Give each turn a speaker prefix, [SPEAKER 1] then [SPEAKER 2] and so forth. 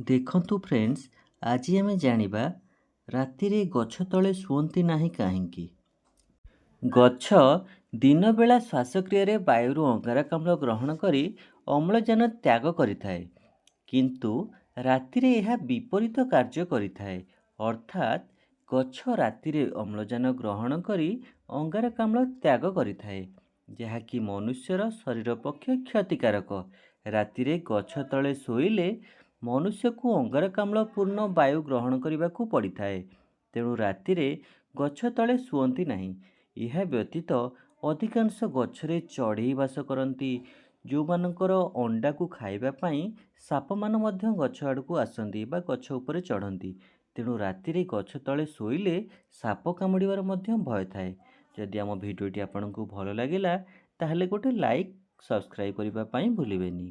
[SPEAKER 1] ଦେଖନ୍ତୁ ଫ୍ରେଣ୍ଡସ୍, ଆଜି ଆମେ ଜାଣିବା ରାତିରେ ଗଛ ତଳେ ଶୁଅନ୍ତି ନାହିଁ କାହିଁକି। ଗଛ ଦିନବେଳା ଶ୍ୱାସକ୍ରିୟାରେ ବାୟୁରୁ ଅଙ୍ଗାରକାମ୍ଳ ଗ୍ରହଣ କରି ଅମ୍ଳଜାନ ତ୍ୟାଗ କରିଥାଏ, କିନ୍ତୁ ରାତିରେ ଏହା ବିପରୀତ କାର୍ଯ୍ୟ କରିଥାଏ। ଅର୍ଥାତ୍ ଗଛ ରାତିରେ ଅମ୍ଳଜାନ ଗ୍ରହଣ କରି ଅଙ୍ଗାରକାମ୍ଳ ତ୍ୟାଗ କରିଥାଏ, ଯାହାକି ମନୁଷ୍ୟର ଶରୀର ପକ୍ଷେ କ୍ଷତିକାରକ। ରାତିରେ ଗଛ ତଳେ ଶୋଇଲେ ମନୁଷ୍ୟକୁ ଅଙ୍ଗାରକାମ୍ଳ ପୂର୍ଣ୍ଣ ବାୟୁ ଗ୍ରହଣ କରିବାକୁ ପଡ଼ିଥାଏ। ତେଣୁ ରାତିରେ ଗଛ ତଳେ ଶୁଅନ୍ତି ନାହିଁ। ଏହା ବ୍ୟତୀତ ଅଧିକାଂଶ ଗଛରେ ଚଢ଼େଇ ବାସ କରନ୍ତି, ଯେଉଁମାନଙ୍କର ଅଣ୍ଡାକୁ ଖାଇବା ପାଇଁ ସାପମାନ ମଧ୍ୟ ଗଛ ଆଡ଼କୁ ଆସନ୍ତି ବା ଗଛ ଉପରେ ଚଢ଼ନ୍ତି। ତେଣୁ ରାତିରେ ଗଛ ତଳେ ଶୋଇଲେ ସାପ କାମୁଡ଼ିବାର ମଧ୍ୟ ଭୟ ଥାଏ। ଯଦି ଆମ ଭିଡ଼ିଓଟି ଆପଣଙ୍କୁ ଭଲ ଲାଗିଲା, ତାହେଲେ ଗୋଟେ ଲାଇକ୍, ସବସ୍କ୍ରାଇବ୍ କରିବା ପାଇଁ ଭୁଲିବେନି।